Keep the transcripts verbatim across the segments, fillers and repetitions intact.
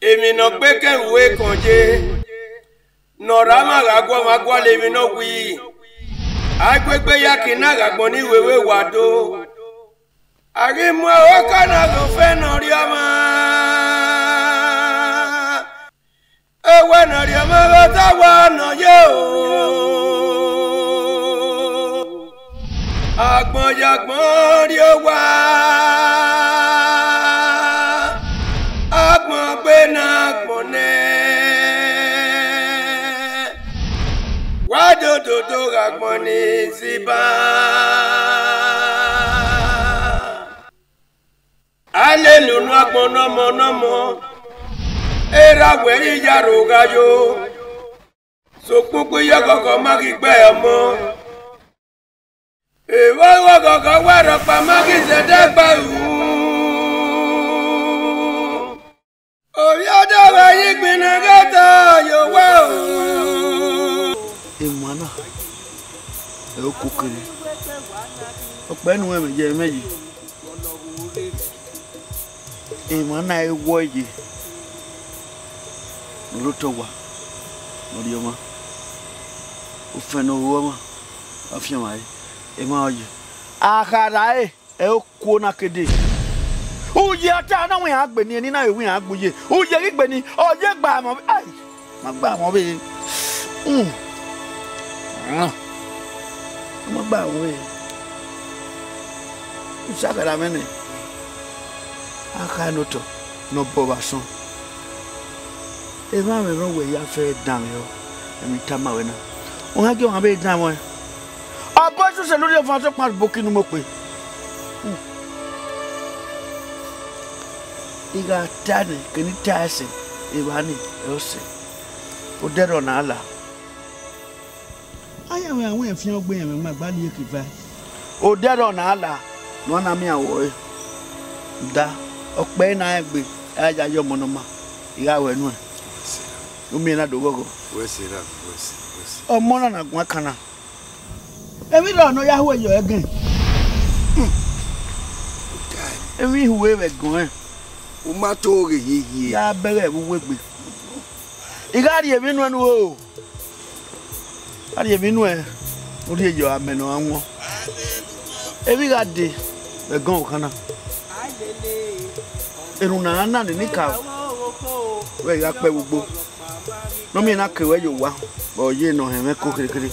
Emwi ne ọ gbe ekẹn ru ekọn ye, ne ọ rre amwa gha guọmwa gualọ emwi ne ọ wii, a i kuegbe ya ke na gha agbọn ni wẹ vbe wa do. A ghi mu ẹre okọ na ghe ofẹn ne ọ rri ọmwa. Ewẹ ne ọ rri ọmwa ghe otọ wa nọ ye o. Agbọn ya agbọn rrie owa, agbọn gbe ne agbọn nẹ, wa dododo ghe agbọn ni ziba. A lele unu agbọn nọmọ nọmọ, erha wẹ i ya rho gha yo. Sokpan ukpo iyọghọghọ ma ghi gbe ọmọ. Evba ghọghọghọ wa rhọkpa ma ghi zẹdẹ gba ru. Ovbi ọdọ gha ye igbinna ghe ta ye owa o. Emwa na, ẹ o koko rre. Ọkpa ẹre ne uwẹ mwẹ ye, mwẹ ye. Emwa na i wọ ye ne ọ rre otọ owa, ne ọ rri ọmwa. Ofẹn ne ọ rri ọmwa, ọ fian ọmwa re, emwa ọ ye. A kha ra ẹre, ẹ o kuo na ke dee. Uye ọta na wẹ iran gbe ni, eni na vbe wẹ iran gbe uye. Uye ghi gbe ni, ọ ye gba amọ. Ai, ma gba amọ vbe. Mm. Ma gba amọ vbe. Usagara mwẹ nẹ. A kha ne otọ ne ọ bọ vbe asọn. Emwa mwẹ rhọnmwẹ ya fẹ danmwehọ, emwi tama ruẹ na. Ohan gie ọmwa vbe danmwẹ. Ọ bọ Jesu lurhi ọvan sokpan arhubokinu mu okpe. I gha ta nẹ, kene I ta ẹse, evba ni, ẹ o sẹ. Odẹ rrọọ na la. Ayan mwẹ, a wẹ fian ogbe yẹn mwẹ ma gba ni eke va. Odẹ rrọọ na la, ne ọ na miẹn aro ẹre. Da, ọkpa ẹre na rẹn egbe, a ya ye ọmọ ne ọ ma, I gha ruẹ nuẹn. U miẹn na do ghọghọ. Wẹ se ra, wẹ se, wẹ se. Ọmọ na na guan kan na. Emwi rrọọ ne ọ ya hu ye ẹgẹn. Emwi hu vbe ẹgọn rẹn. U ma to ghe hiehie. Ya bẹghe vbe uwu egbe. I gha rhie emwi nuẹn nu o. A rhie emwi nuẹn, u rhie yọ amẹ ne ọ ra wọn. Emwi gha dee, vbe ẹgọn ọkhan na. Erhunmwu ne a ra na nene ika, wẹ I gha kpẹ vbe ugbo. Ne ọ miẹn na ke ruẹ ye owa, vbe ọ ye ne ọ hẹn mwẹ ko kherhe kherhe.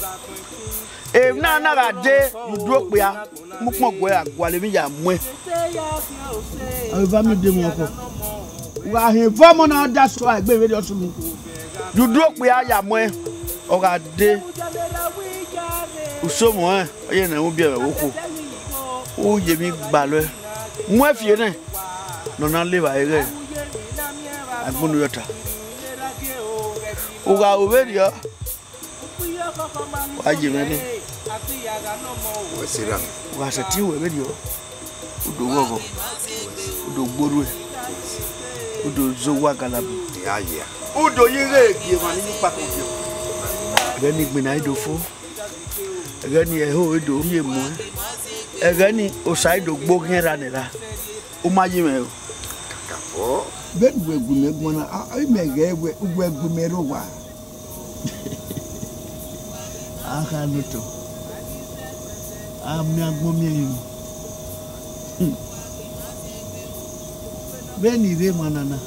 Emwi na na gha dee, u du okpia, mu ukpọn guẹ ra gualọ emwi ya muẹn. Avbe eva miẹn odẹ mwẹ ọkhọ. U gha hẹn eva ọmọ na da sua egbe vberriọ sunu. Ye u du okpia ya muẹn, ọ gha dee. Usomọ rẹn, ọ ye ne u biẹ vbe ẹvbo okhuo. U ye emwi gbalọe. Mu ẹn fi enẹ, ne ọ na le evbare ighẹ agbọn unu yọ ta. U gha ru vberriọ, wa ye mwẹ nẹ. Wẹ se ra. U gha sẹtin ru ẹre vberriọ, u do ghọghọ, u do gbe orhu, u do zẹ owa galaba. Ya ye a. U do ye ighe gie emwa ni yu kpakpa ogiẹ. Ẹghẹ ni igbinna i do fo, ẹghẹ ni ẹho i do rhie muẹn, ẹghẹ ni osa i do gbe oghiẹn ra nẹ ra. U ma ye mwẹ o. Kakabọ. Vbene uwẹ gu mẹ guan na, a, imẹ ghẹ wẹ, uwẹ gu mẹ rre owa. A kha ne otọ, a miẹn agbọn miẹn emwi. Hmm. Vbene I rre emwa na na,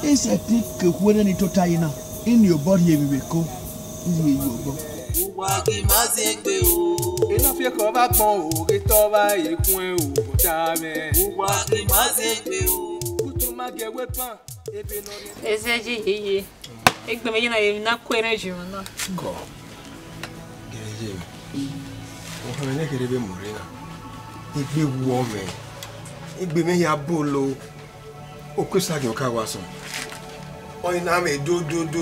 I sẹtin ke okhuo nene tota yi na, I ni obọ rhie emwi vbe eko, I rhie ye obọ. Uwa ghi ma zẹgbe o. Ena fi ekọ vbe agbọn o, ghe te ọ vba ekhun o, ọta mwẹ. Uwa ghi ma zẹgbe o. Utu ma gie wẹ pan, ebe nọ rre. Ẹzẹ ye yeye. Egbe mwẹ ye na, emwi na ku ẹre ye emwa na. Kọ. Gẹrẹ ye. Ohan mwẹ ne kherhe vbe mu rre na. Egbe wọ mwẹ. Egbe mwẹ hia bolo. Oku esagiẹn ọ ka wa sọn. Ọni na vbe do, do, do,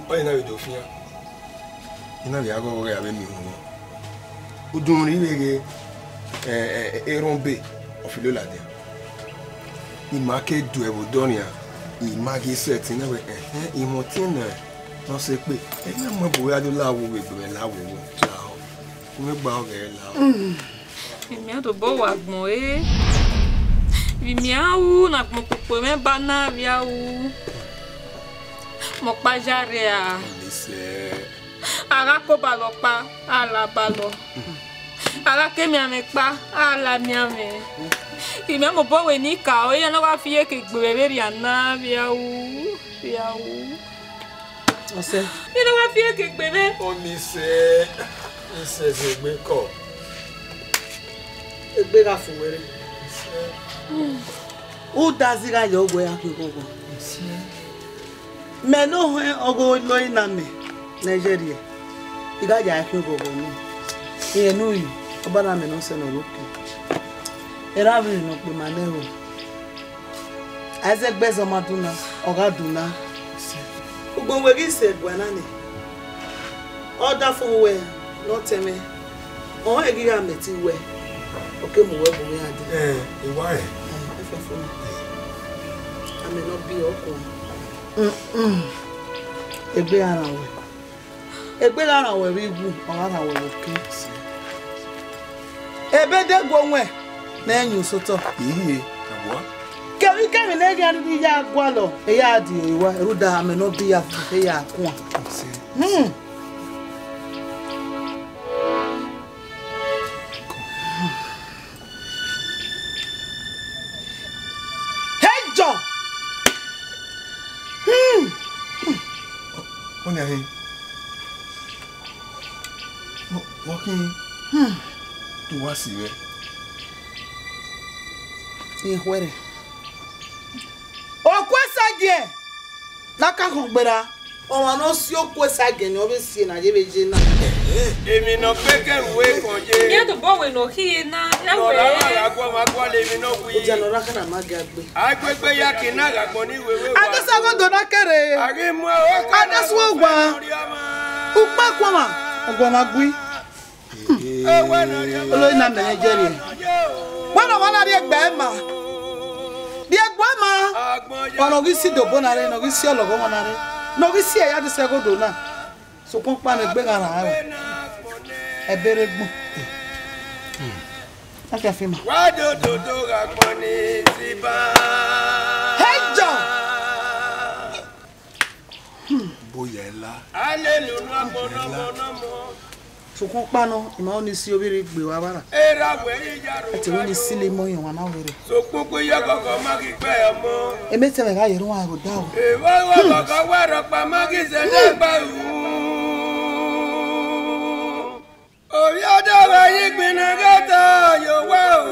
ọni na vbe do fian. I na vbe gha ghọghọ ghe avbe miẹn uhunmwu. Udunmwu ni vbe ghe, eh, eh, erhọn be, ọ filo ladian. I ma ke du ẹvbo odọ nian, I ma ghi sẹtin na wẹ, ẹhẹn, I mwẹ ọtiẹn nẹ, ne ọ sẹ kpe. Ẹ i na mu ẹbu ya do la wo vbe egbe mwẹ la wo wo, lahọ. Ku mwẹ gba ọghẹ lahọ. Emwi a do bọ wa agbọn, eh. Vbe imian ru ne agbọn kpokpo mwẹ ba na vbe a ru, mẹ ọkpa ya rre a. Ọnii sẹ. A gha kobalọ ọkpa, a la balọ. A gha ke mianmwẹ ọkpa, a la mianmwẹ. Imẹ mobọ wẹ ne I ka ọre, iran ne ọ gha fi iyeke gbe vbe vberriọ na vbe a ru, vbe a ru. Ọsẹ. Iran ne ọ gha fi iyeke gbe vbe. Ọnii sẹ, isẹ sẹ egbe kọ. Egbe gha fo wẹ rre. Udazi gha yọ wẹ a khin oghọghọ. Mẹ ne ohẹn ọghe olori na mẹ ne ẹ yẹrriẹ, I gha ya khian oghọghọ nọ. Irẹn ne u yi, ọ ba na mẹ ne ọ sẹ ne ọ rre oke. Erha vbe ne ọ kpe ma nẹ ẹro. A i zẹ gbe ẹzọ ma duna, ọ gha duna. Ugbẹn wẹ ghi sẹ ẹguae na nẹ, ọ da fo wẹ ne ọ tẹn mwẹ, ọhẹn ghi gha mẹ ẹtin wẹ, ọ ke mu wẹ bu mwẹ iran dee. Ẹ, I wa rẹn. Ẹ, ẹ fẹfo na. A mẹ ne ọ biẹ ọkọ. Egbe gha rhan wẹ. Egbe gha rhan wẹ vbe iwu, ọ gha rhan wẹ vbe oke. Ebe de guọghọ ne ẹ yan osotọ. Iye, ẹwọ. Kevbikevbi ne ẹ khian rhirhi ya gualọ, e ya die ẹre uwa, rhunmwuda amẹ ne ọ biẹ ya, e ya kuan. Hmm. Hẹjọ! Hmm. Ọniahin. Wọ, wọ khin. Hmm. Tu wa si vbe. Ikhuẹrhẹ. Okuesagiẹn ne a ka khọn gberra. Ọmwa ne ọ si Okuesagiẹn ne ọ vbe sie ne a ye vbe ye na. Emwi ne ọ kpeke ru ẹre kọn ye. Iran tobọ wẹ ne ọ khian na, ya ne ọ ra wẹ. Gha gha guọmwa gualọ emwi ne ọ wẹ. Odia ne ọ ra khana ma gia gbe. Agbegbe ya ke na gha gbọn ni wewe wa. Adesẹ ọgọdọ na kere. A ghi mu aro. Adesẹ uwa. Ukpa kuọmwa, ọguọmwa gui. Olori na mẹ ne ẹ yẹrriẹ. Wẹ ne ọmwa na rhie egbe ma, rhie egbe ma. Wa ne ọ ghi si dobo na rre, ne ọ ghi si ọlọghọ ọmwa na rre, ne ọ ghi si ẹre ya dusẹ ẹgodo na. Sokpan ọkpa ne egbe gha rran ẹre, ẹbe rre gbọn. Afiafi ma. Wa dododo gha gbọn ni ziba. Hẹjọ! Boya ẹla. Alelu nọ mọ, nọ mọ, nọ mọ. Sokpan ọkpa nọ, ima ọnii si ovbi rre gbe wa vbara. Erha wẹ i ya ro. Ẹte wẹ ne I silo imọ yan ọmwa na wẹrẹ. Sokpokpo iyọkọkọ ma ghi gbe ọmọ. Emetẹ mwẹ gha ye erha uwa ẹghẹ odaro. Evba ọkọkọ wẹ rhọkpa ma ghi zẹdẹ gba ru. Ovbi ọdọ vbe yi gbinna ghe ta ye owa o.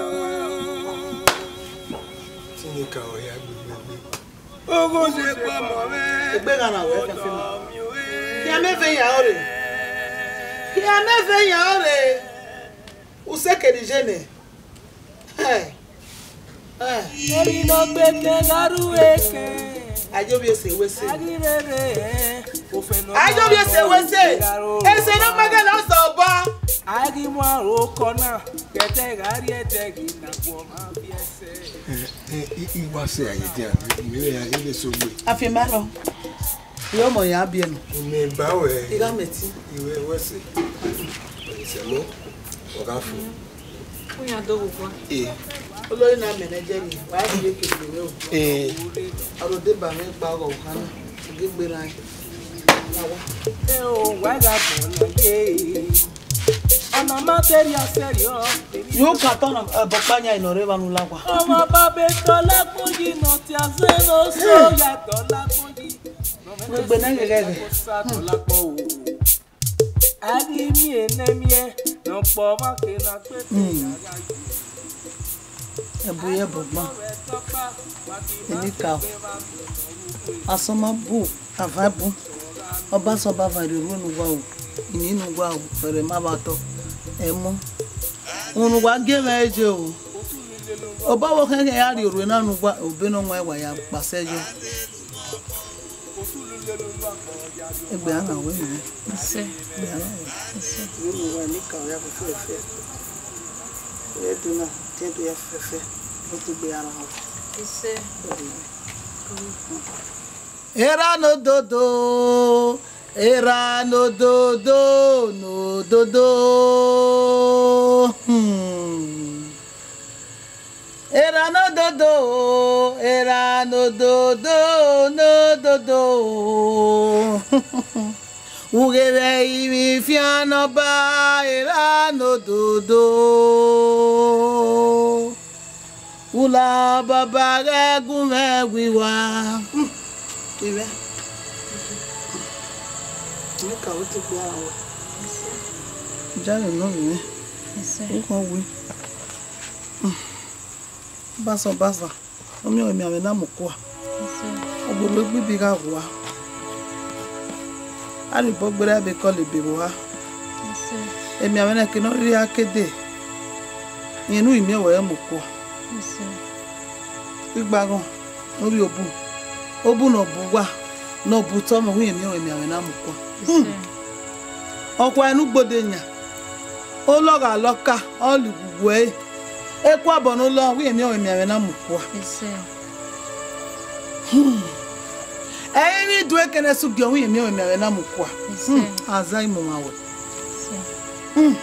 Tini ka ọ hia gbegbe. Oghose kpọ mọ mwẹ. Egbe gha na wẹ fẹfẹ ma. Khian mẹ vẹ yan ọre. Khian mẹ vẹ yan ọre. Usẹ kere iye nẹ. Ẹ. Ẹ. Emwi ne ọ gbe ke gha ru eke. Aye ovbi ese wẹ ese. A ghi rere, ofẹn nọ. Aye ovbi ese wẹ ese. Ese ne ọ ma ghe ne ọ sẹ obọ. A ghi mu aro kọ na, kẹtẹ gha rrie ẹdẹ ghi na guọmwa fi ẹsẹ. Ẹ, ẹ, I, I wa sẹ aye dia, I, I, I, I, I so gbe. Afianma rọ. Iyọ mọ ya biẹ nọ. Mẹ ba wẹ. I gha mẹ ẹtin. Iwẹ wẹ sẹ. Sẹmọ, ọ gha fo. Uyan do vbe owa. Ee. Olori na mẹ ne ẹ yẹrriẹ, wa rhie iyeke gbe mwẹ o. Ee. Ọ ro deba mwẹ gba ọghọ ohan na, ọ ghi gbe rran ẹn. Na wa. Ẹ o, wa gha bọ na ye. Ọna ma te rhia sẹrriọ. Yo ka tọ na, ẹ, bọ kpa yan nọ rre evba ne u la owa. Ọmwa ba be tọ la kpo yi ne ọ tia zẹ ne oso ya tọ la kpo yi. Wẹ gbe nẹ ghẹghẹ. Osa tọ la kpo o. A ghi miẹn ne miẹn ne ọ kpọ ọmwa ke na gbe. Hmm. Ẹbu ye ẹbu gban. Enikaro. Asọn ma bu, avan bu. Ọba sẹ ọba van rhie orhu ne uwa o. Ini ne uwa o, ẹre ma vba tọ. Ẹmọ. Unu wa gie mwẹ eje o. Ọba vbe khẹkhẹ ya rhie orhu na ne uwa, obọ ne ọ wan wa ya kpasẹ yọ. Egbe a na wẹ nẹ. Ẹsẹ. Egbe a na wẹ. Ẹsẹ. Vbene uwa ni ka ya fẹfẹfẹ. Vbe do na, tiẹn do ya fẹfẹfẹ. Ọ to gbe ara họn. Ẹsẹ. Erha ne ododo, erha ne ododo, ne ododo. Hmm. Erha ne ododo. Do, erha ne ododo, ne ododo. Ughevbe ivbi fian ne Ọba, erha ne ododo. Ula baba ghẹ gu mwẹ wiwa. Hmm, ivẹ. Mẹ ka wẹ te gbe ara wẹ. Jale nọ vbe mwẹ. Yes, sir. Ukhọ wi. Hmm. Basa, basa. Ọ miẹn ọmwa emianmwẹ na mu kua. Yes, sir. Ọgborhu egbe ibi gha ghua. A rhie obọ gberra ebe ekọl ebe vbe oha. Yes, sir. Emianmwẹ na ke ne ọ rhirhi a ke dee, rẹn ne u i miẹn wẹ ẹ mu kua. Yes, sir. Igbaghọn ne ovbi obu, obu ne ọ bu uwa, ne ọ bu otọ mwẹ, u i miẹn wẹ emianmwẹ na mu kua. Yes, sir. Ọkhua ne u gbode yan, olọgha lọka, ọ ligugu ẹre. Ekuabọ ne olọ, u i miẹn wẹ emianmwẹ na mu kua. Yes, sir. Hmm. Ẹ i vbe iduẹ kene ẹse ugie, u i miẹn wẹ emianmwẹ na mu kua. Yes, sir. Hmm. Aza i mu ọmwa wẹ. Yes, sir. Hmm.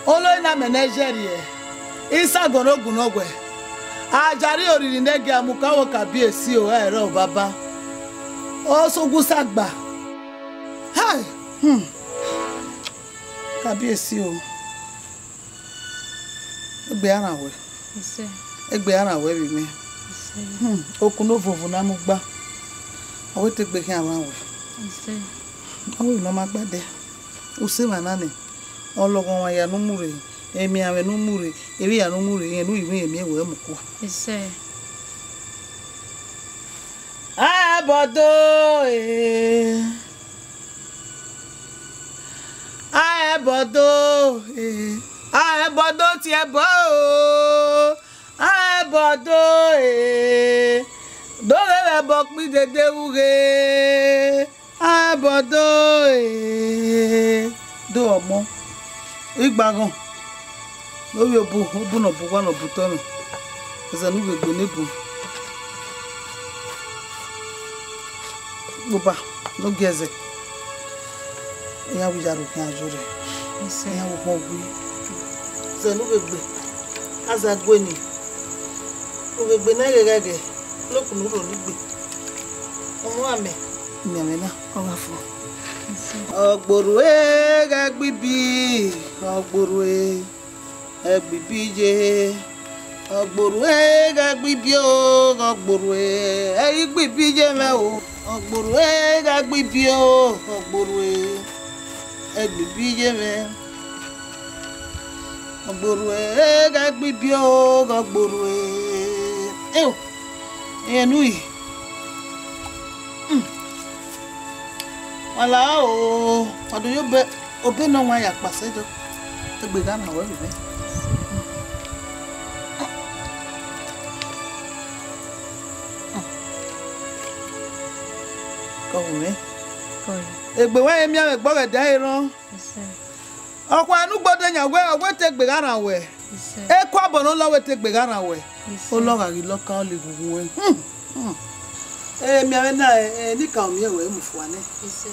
Olori na mẹ ne ẹ zẹrriẹ, isago ne ogun nọ wẹ, a jare oriri ne ẹ gia mu ka wẹ ka biẹ esi o, ẹrọ baba. Ọ sẹ ugu sa gba. Hai! Hmm. Ka biẹ esi o. Egbe a rhan wẹ. Yes, sir. Egbe a rhan wẹ vbe mwẹ. Yes, sir. Hmm, okun ne ovunvun na mu gba. Ọ wẹ te egbe khian rhan wẹ. Yes, sir. Ọ wẹ ne ọ ma gba dẹ. Usẹ emwa na nẹ, ọlọghọmwa ya ne u mu rre, emianmwẹ ne u mu rre, evbiya ne u mu rre, rẹn ne u i miẹn wẹ ẹ mu kua. Yes, sir. Aẹbọdo, eh. Aẹbọdo, eh. Aẹbọdo tie ẹbọ o. Aẹbọdo, eh. Do ghe vbe ẹbọ kpidede vbe ughe. Aẹbọdo, eh. Do ọmọ. Igbaghọn. Ne ovbi obu, obu ne ọ bu uwa ne ọ bu otọ mwẹ. Ẹzẹ ne u vbe gbe ne bun. Kpoba, ne ọ gie ẹzẹ. Iran vbe ya ro khian yo rre. Yes, sir. Iran vbe họn gui. Ẹzẹ ne u vbe gbe. Aza gue ni. U vbe gbe ne ẹghẹghẹ. Lokun ne u rho ni gbe. Ọmọ amẹ. Miẹn mwẹ na, ọ gha fo. Yes, sir. Ọgborhu ẹ ghẹ gbe ibi, ọgborhu ẹ. Ẹgbibi ye, ọgborhu ẹ ghẹ gbibi o, ọgborhu ẹ, ẹ i gbibi ye mwẹ o, ọgborhu ẹ ghẹ gbibi o, ọgborhu ẹ, ẹ gbibi ye mwẹ, ọgborhu ẹ ghẹ gbibi o, ọgborhu ẹ, eo, ẹn nu yi. Hmm. Wa la o, wa do yo be, obọ ne ọ wan ya kpasẹ do. Egbe gha na wẹ vbe. Kọ wu mwẹ. Kọ yi. Egbe wa emianmwẹ gbọghọ ẹdẹ ẹre rrọọ. Yes, sir. Ọkhua ne u gbode yan wẹ, ọ wẹ te egbe gha rran wẹ. Yes, sir. Ekuabọ ne ọ lọ wẹ te egbe gha rran wẹ. Yes, sir. Olọ gha ghi lọka, ọ le ghughu ẹn. Hmm, hmm. Emianmwẹ na, eh, ne I ka miẹn wẹ mu fua nẹ. Yes, sir.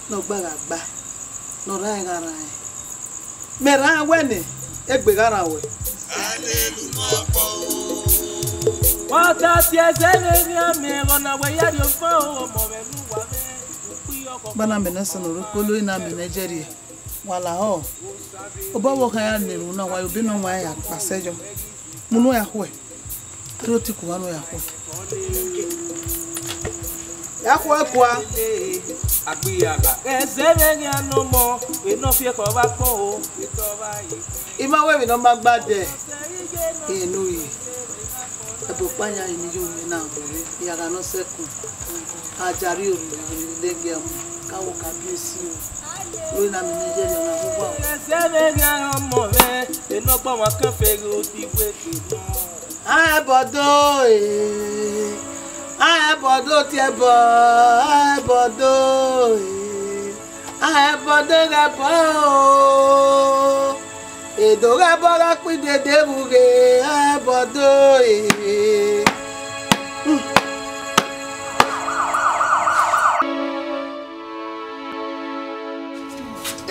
Ne ọ gba gha gba, ne ọ rran gha rran. Mẹ rran wẹ nẹ, egbe gha rran wẹ. Wa ta si ẹzẹ vbe emianmwẹ, vbe ọna wẹ ya rhie ọgbọn, ọmọ mwẹ ne uwa mwẹ, ukpi ọkọ. Bana mẹ ne ẹsẹ ne ọ rre okolo na mẹ ne ẹjẹrriẹ. Wa lahọ, obọ vbe ọ khan ya na erhunmwu na, wa ye obọ ne ọ wan ya kpasẹ yọ. Mu ne u ya khuẹ, erriọ te iku mwa ne u ya khuẹ. Ya khuẹ kua. Agbiyagha ẹzẹ vbe eghian ne ọmọ, vbe ne ọ fi ekhọe vbe akpọn o, vbe te ọ vba ye. I ma wẹ emwi ne ọ ma gba dẹ, ẹn ne u yi. Ẹbọ ọkpa yan eni yo mwẹ na, ọ rre, I ya gha nọ sẹkun. A jare orhirhi lẹgiẹ mu, ka wẹ ka biẹ esi o. Ro na mi ne ye ne na hu wa o. Ẹzẹ vbe eghian ọmọ mwẹ, enọkpa ọmwa kan fẹ ghe odibo egbe nọ. Aẹbọdo, eh. Aẹbọdo tie ẹbọ, aẹbọdo, eh. Aẹbọdo ghẹ ẹbọ o. Edo ghẹ ẹbọ gha kpidede vbe ughe, aẹbọdo, eh.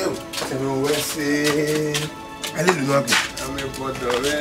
Eo, ẹmwẹ wẹ se. Alelu nọ agbọn. Amẹ bọdọ rẹ.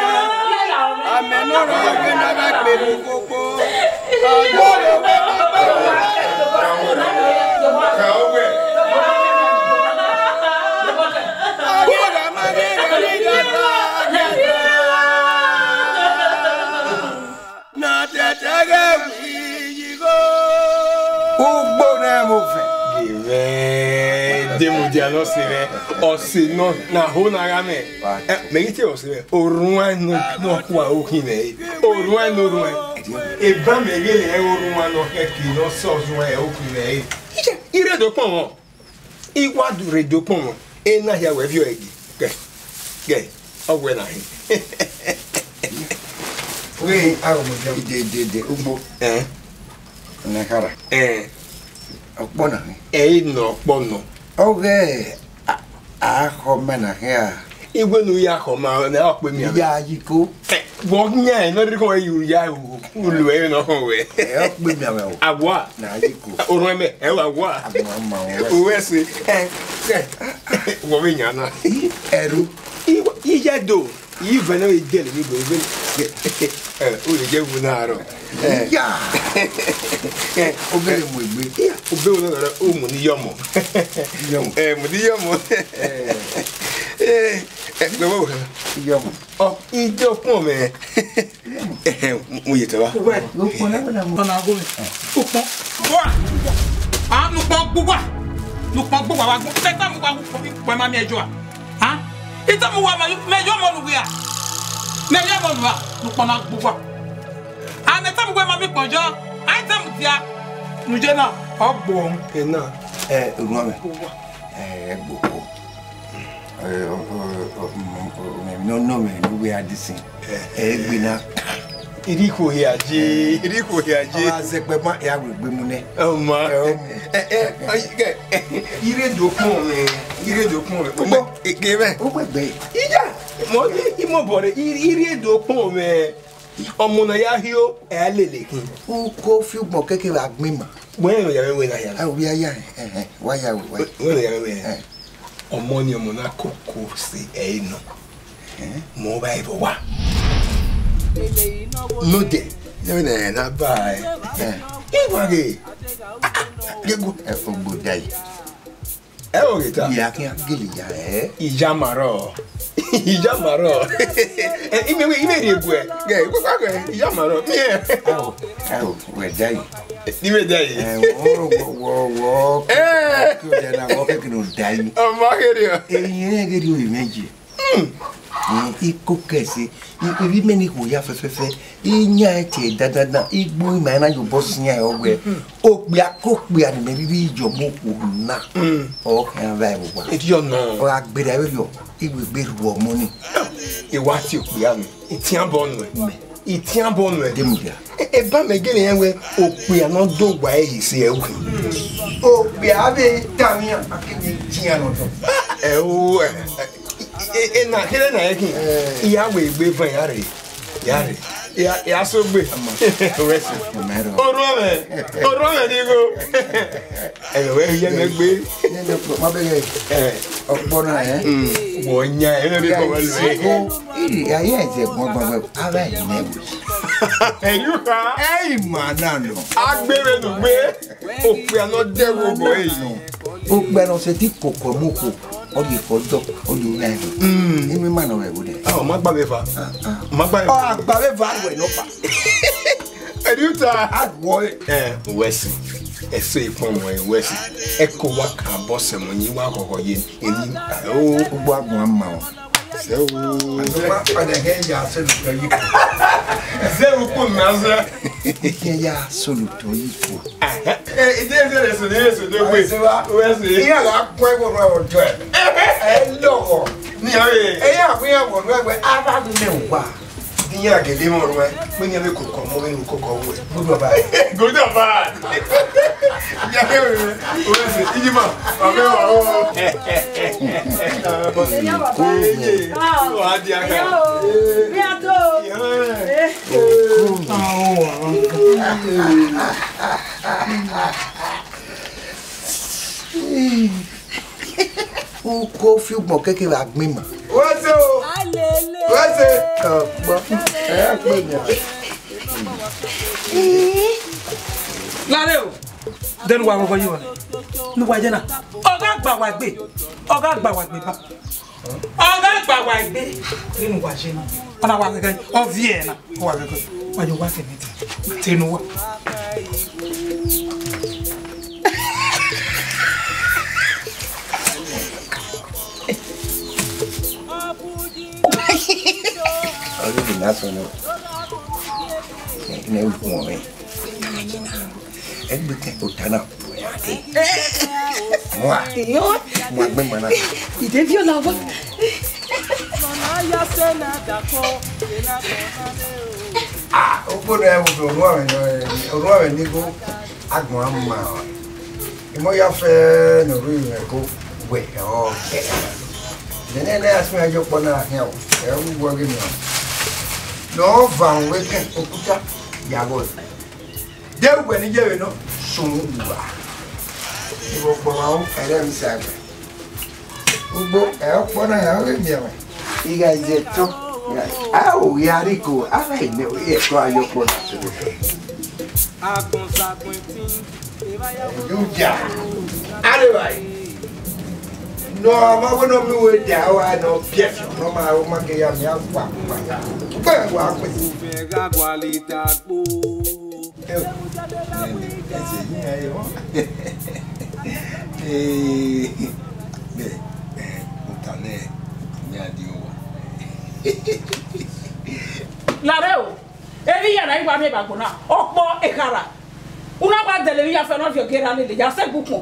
Amẹ ne ọ rhọ ẹghẹ ne a gha kpe vbe ukpokpo. Ọgua rre wẹ. Ọgua ma ghe gha ghi gha gha gha. Na tẹtẹ ghẹ wi yi igho. Ugbo ne ẹmwẹ ovẹn. Gẹmẹ, de mudia ne ọse mwẹ, ọse nọ, ne a ho ne a gha mẹ. Ẹ, mẹ ghi te ọse mwẹ, orhuan nọ, nọ kua okhin mwẹ re. Orhuan nọ orhuan. Eva mẹ ghele ẹre orhuan nọ kẹke nọ sẹ ọzuẹn okhin mwẹ re. Iye, I rre do kpọnmwẹ. I wa du rre do kpọnmwẹ, ena hia wẹ viọ ẹre. Gẹ, gẹ, ọ wẹ na hin. Wẹ, a gọ mọ jẹun. Dede, dede, ugbo. Ẹn. Ne khara. Eh. Ọkpọ na ni. Eh, nọ ọkpọ nọ. Ọghẹ a, a khọ ma na khian. Iwe nu ya khọ ma, ne ọ kpe miẹn. Ya yi ko. Eh, vbọ yan ẹ, nọ rhirhi khọ yu ya ru, ulu ẹ nọ khọ wẹ. Eh, ọ kpe miẹn wẹ o. Awa. Na yi ko. Orun ẹmẹ, ẹ wa wa. Agbọn ma o. Uwẹ se. Eh, eh. Wọ vbe yan na. Ẹru. Iya do. Iyi vẹ ne ọ ghe dẹlẹ vbe ebe. Eh, u ye je vu na arọ. Eh. Ya. Eh, obere mu egbe. Iya, obere mu egbe, u mu ni yọmọ. Yọmọ. Eh, mu ni yọmọ. Eh. Eh, eh, gbẹmọ wẹ. Yọmọ. Ọ, ide okpọn mẹ. Eh, mu ye tẹ wa. Ukpọn na wẹ na mu. Ọna go. Ukpọn. Wa. Ah, nukpọn gbugba. Nukpọn gbugba wa gbọn. Tẹta mu wa ukpọn, ukpọn ma miẹn jọ a. Ha? Ita mu wa ma, mẹ yọ mọ nu wia. Mẹ yọ mọ nu a, nu kpọna gbugba. A mẹ ta mu wẹ ma mi kpọnjọ, a i ta mu dia. Nu je na, ọ gbo. Ena, eh, orhuan mwẹ. Gbugba. Eh, ẹ gbo kpo. Eh, ọ, ọ, ọ, mm, ọ, mẹ nọ, nọ mẹ, nu wẹ a di sin. Eh, eh, egbe na. Irikho hia je, irikho hia je. Ọ gha zẹkpẹ ma, ya wẹ egbe mu nẹ. Ọ ma. Eh, ọ mu. Eh, eh, eh, ire do kpọn mwẹ, ire do kpọn mwẹ. Ọmọ, ike mwẹ. Ugbẹgbẹ. Iya, mọ ni, imọ bọrẹ, ire do kpọn mwẹ. Ọmọ na ya hio, ẹ a lele khin. Uko fi ugbọn keke vbe agbọn ima. Wẹ nọ ya wẹ na ya. A, ovbi a ya, eh, eh, wa ya, wa. Wẹ nọ ya wẹ. Eh. Ọmọ ni ọmọ na koko se ẹre nọ. Eh? Mọ ọba ẹvbo wa. Nodẹ, ne na ba ẹ. Eh. Iwa ghe. Ah, ah, ghe go. Eh, ogbodayi. Ẹ o ghe ta. Iya kian gele ya ẹ. Iya marọ. Iya marọ. Eh, ime, ime rhie gue. Ghe, gue, gue, iya marọ. Miẹn. Ao, ao, wẹ dayi. Ime dayi. Eh, wọ, wọ, wọ, wọ. Eh. Kí o dẹ na, wọ kẹkẹ ni o dayi. Ọmọ kẹrẹ. Eyin rẹ ghe ri o imẹ je. Hmm. Eh, iko kẹse, i, i vbi mẹ ni khuo ya fẹfẹfẹ, i yan ẹn tie dandandan, i gbe ima na ye obọ siẹn ọghe. Hmm. Okpia kokpia ne imẹ rhirhi ye ọmọ okhuo na. Hmm. Ọ khian vba ẹvbo wa. Ediọ nọ. Ọ gha gberra vberriọ, i wẹ egbe rhu ọmọ ni. I wa tie okpia nẹ, i tian bọ nuẹn. Mẹ. I tian bọ nuẹn. Demudia. E, eba mẹ gele rẹn wẹ okpia ne ọ do wa ẹre sẹ ẹre. Okpia vbe tama iran, a keghi tian nọ dọ. Ẹ o, ẹ, ẹ, ẹ, ena, kherhe na ẹkhin. Eh. I ya wẹ egbe van ya rre. Ya rre. Ya, ya so gbe. Wẹ sẹ. Orhuọnmwẹ. Orhuọnmwẹ ni gho. Ẹ wẹ hiẹ mẹ gbe. Nene kpo, ma bẹghe. Eh. Ọkpọ na, eh? Mm. Wọ yan, ẹ lọ rí kọ wẹ lẹ. Iri, ya ye ẹzẹ gbọngbọn, a bẹ nẹ wẹ. Ẹyu ka. Ẹ ima na nọ. Agbere nu gbe. Okpia nọ dẹ wo bọ eyi. Okpia nọ sẹ ti koko mu ko. Ọ ye fọ dọ, ọ ye una ẹvbo. Mm. Imi ma nọ vbe ẹvbo dẹ. Ah, ọ ma gba vbe eva. Ah, ah. Ọ ma gba vbe eva. Ọ gba vbe eva wẹ nọ pa. Ẹdẹ uta. Agwọ ẹ. Ẹ, wẹ si. Ẹse ikpọnmwẹ wẹ si. Ẹ ko wa ka bọ sẹ mọ yin wa ghọghọ ye. Eni. O. Ugbo agbọn ama o. Sẹ o. Ọdẹ kẹ ya soluto yi. Sẹ o ko na sẹ. Kẹ ya soluto yi ko. Ẹ, ide ide le so, le so do gbe. Wẹ si. Iya la kọ ẹ wo ro ọjọ ẹ. Ẹ lọghọ. Ni a re. Ẹ ya kọ ya wo ro ẹ, a ba mi wa. Iran gele mọ ruẹ, vbene iran vbe koko ọmọ vbene u koko ọvbuẹ. Good or bad? Good or bad? Ya kẹ vbe, o vbe sẹ, Ijima, wa vbe wa o. Iran baba. Eye, wa dia ka. Iran o. Iran. Iran. Uko fi ugbọn keke vbe agbọn ima. Wẹse o. Alele. Wẹse. Ọgbọ. Ẹ ya kpe mi. Lare o. Dẹnu wa ghọghọ yi wa. Nu wa jẹ na. Ọ gha gba wa egbe. Ọ gha gba wa egbe ba. Ọ gha gba wa egbe. Dẹnu wa jẹ na. Ọ na wa gẹgẹ. Ọ viẹ na. Ọ wa gẹgẹ. Wa yo wa tẹ mi tẹ. Tẹ nu wa. Ọdún ìdí náà sọ náà. Ẹ ẹ wù wọn rẹ. Ẹ gbé kẹ kó tán náà. Mua. Mua gbé mọ náà. Mua gbé mọ náà. Ìdè bí ọ̀la wá. Ah, ó gbọ́dọ̀ ẹ wò pé òun àwẹ̀ náà, òun àwẹ̀ ní kó. Agbọn a ma emọ ya fẹ ne ọ rri mwẹ ko wẹ ọ gẹ. Nene ne a suẹn ye ọkpọ na khian o, ẹ ru wẹ ghe nian. Ne ọ va ru wẹ kẹn okuta ya vbọ. De uwẹ ne iye vbe nọ, sunu uwa. Ivbi ọkpọ ma ru ẹrẹ emwi sa ẹgbẹ. Ugbo, ẹ ọkpọ na ya ghe miẹn mwẹ. I gha ye ẹto, a o ghi a rhie iko, a gha mẹ ẹko a ye ọkpọ na. Hallelujah. Arevbare. Nọ ma wẹ ne ọ miẹn uwẹ dia, ọ gha nọ biẹ fiọ, nọ ma, ọ ma gẹ ya miẹn agbakpa ya. Ugbẹn wa kpẹsi. Ẹ o, nene, ẹsẹ yi hẹn yọ. Ee, bẹ, ẹ, u ta nẹ, mẹ a di owa. Lare o, emwi hia na i wa miẹn vbe agbọn na, ọkpọ ekhara. U na wa dẹlẹ emwi hia fẹ ne ọ viọ gie ra lele, ya sẹ gu ukpọn.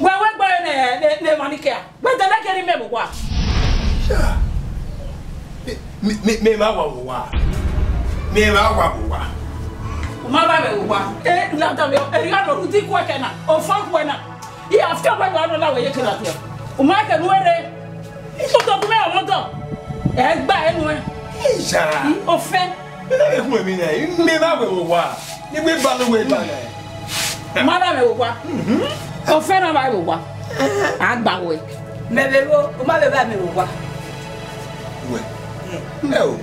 Wẹ wẹ gbe ne, ne, ne emwa ni kẹa. Wẹ dẹlẹ gie ne imẹ vbe owa. Ya, mẹ, mẹ, mẹ, mẹ ma wa vbe owa. Mẹ ma wa vbe owa. U ma wa vbe owa. E, lada vbe, erriọ ne ọ rhunmwuda ikuẹkẹ na, ofan kuẹ na. I a fiọ wẹ wa nọ na wẹ ye kere atua. U ma kẹ nu ẹre. Ikpotọ gu mwẹ ọmọdọ. Ẹ gba ẹnu ẹ. Iya. Ofẹn. Mẹ na vbe khuẹn emwi na, mẹ ma wa vbe owa. Ne I wẹ ba ne uwẹ ba na. U ma wa vbe owa. Mhm. Ofẹn na wa vbe owa. A gba wẹ. Mẹ vbe ro, u ma vbe ba mẹ vbe owa. Wẹ. Ẹ o.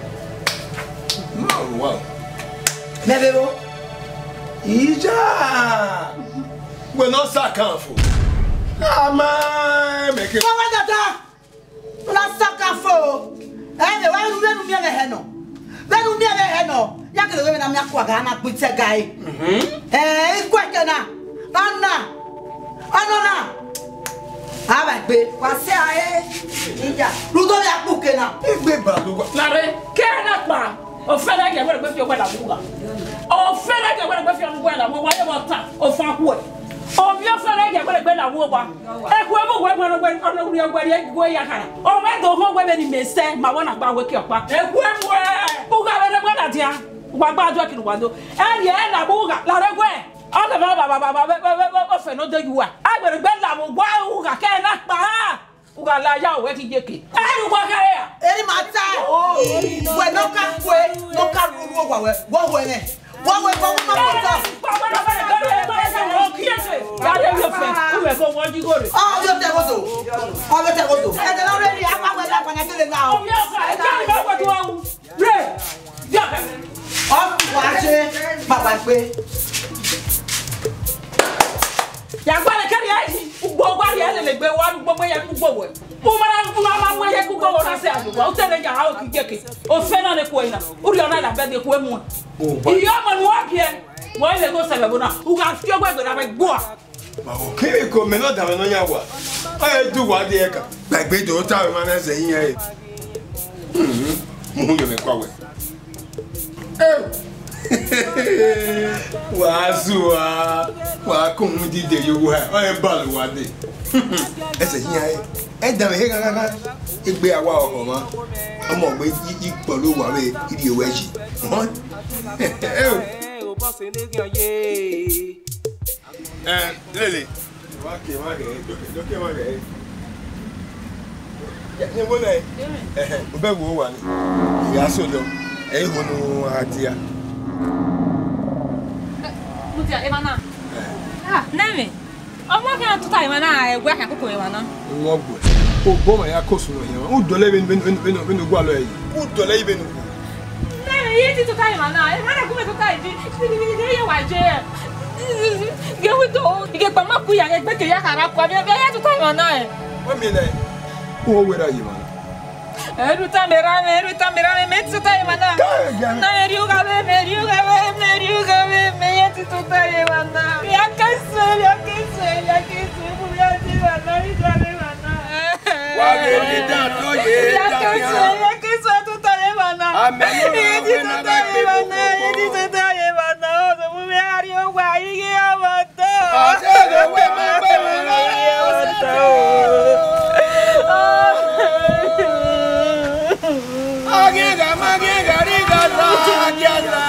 Ma vbe owa o. Mẹ vbe ro. Iya. Wẹ ne ọ sa kan fo. A ma mẹ ke. Wa wa dada. Na saka fo. Ẹ, vbe wa ru vbene u miẹn vbe hẹ nọ. Vbene u miẹn vbe hẹ nọ. Ya kere vbene a miẹn akua ga na gbe itẹ ga re. Mhm. Ẹ, ikuẹkẹ na. Ana. Ọnọ na. A vba egbe. Wa sẹ a re. Iya. Rhunmwuda vbe akpọ uke na. Egbe ba do wa. Lare, ke na kpa. Ofẹn na gie wẹ gbe fi ọgba la vbe ugha. Ofẹn na gie wẹ gbe fi ọgba la vbe ugha, ye vbe ọta, ofan khuẹ. Ovbi ofẹn na gie wẹ gbe la vbe ugha. Ekhue mu wẹ, wẹ, wẹ, ọnọ rhie wẹ rhie wẹ ya khara. Ọ mwẹ do họn wẹ vbene imẹ sẹ, ma wẹ na gba wẹ ke ọkpa. Ekhue mu wẹ. Ugha vbe ne wẹ na dia. Wa gba do ẹki ne wa do. Ẹ rhie la vbe ugha, la rre wẹ. Ọ ghe ba, ba, ba, ofẹn ne ọ de yu wa. A wẹ gbe la vbe ugha, ugha ke na kpa. U gha la ya, wẹ ghi ye ke. Ẹ, u gha gha ya. Eri ma ta. Wẹ ne ọ ka kue, ne ọ ka ru owa wẹ, wẹ wẹ nẹ. Wẹ wẹ, wẹ wẹ ma kota. Ọ yọ tẹ wozo. Ọ yọ tẹ wozo. Ẹ tẹ lọ rẹ ni, a ma wẹ la, a ma na kele la o. Re, ya. Ọ wa je baba gbe. Ya gba le kẹrẹ ya yi, ugbo gba ya lele gbe wa, ugbo gbe ya ku ugbo wẹ. U ma na, u ma ma mu ye ku ugbo wẹ na sẹ ayo wa, u te ne ya ha o ki je ke. O fe na ne ku na, u ri ọna la bẹ de ku emu. Iyo ma nu a gie, wa le go sẹ bẹ bona, u ga fi ogbe gbe na bẹ gbua. Ma o kiri ko mẹ nọ da mẹ nọ ya wa. Ọ ye du wa de ẹka. Gbẹgbe do ta ma na zẹ iyan e. Mu hu yọ mẹ kua wẹ. Wa zu wa, wa ko hu dide yo wa. Ọ ye ba lo wa de. Ẹsẹ iyan e. Ẹ da mẹ he gha gha gha. Egbe a wa ọhọ ma. Ọmọ gbe ikpọ lo wa vbe iri owẹ yi. Họn. Ẹ, lele. Wa ke, wa ke, doke, doke, wa ke. Ya, ne wo le. Ẹhẹ, u bẹ wo wa ni. Ya so do. Ẹ, wo nu a dia. Mudia, emwa na. Ah, nẹmẹ. Ọmọ kẹ tota emwa na, ẹ, wẹ a kẹ koko emwa na. Wọ gbe. O bo ma ya ko sunu emwa. U dọlẹ vbene, vbene, vbene, vbene u gualọ ẹre. U dọlẹ vbene u Nene, iye ti tota emwa na, emwa na gu mwẹ tota edi, iye wa je. Ghe wi do, ige kpa ma ku ya, ghe gbe ke ya khara kua, vbe, vbe iye tota emwa na, eh. Wẹ miẹn nẹ, u ho wẹ ra ye emwa na. Eru ta mẹ ra mẹ, eru ta mẹ ra mẹ, mẹ ti tota emwa na. Na mẹ ri ugha vbe, mẹ ri ugha vbe, mẹ ri ugha vbe, mẹ iye ti tota emwa na. Ya ke sẹ, ya ke sẹ, ya ke sẹ, mu ya di emwa na, ri da emwa na. Wa ghe ne dan do ye, ya ke sẹ, ya ke sẹ tota emwa na. Amẹ ne ọ wẹ na ba gbe emwa na, edi tota emwa na, ọ do mu mwẹ gha rrie owa, ighe ọmọ to. Ọ sẹ do wẹ ma gbe emwa na, ọ sẹ do. Ọ ghi gha ma ghi gha rri gha la, gha la.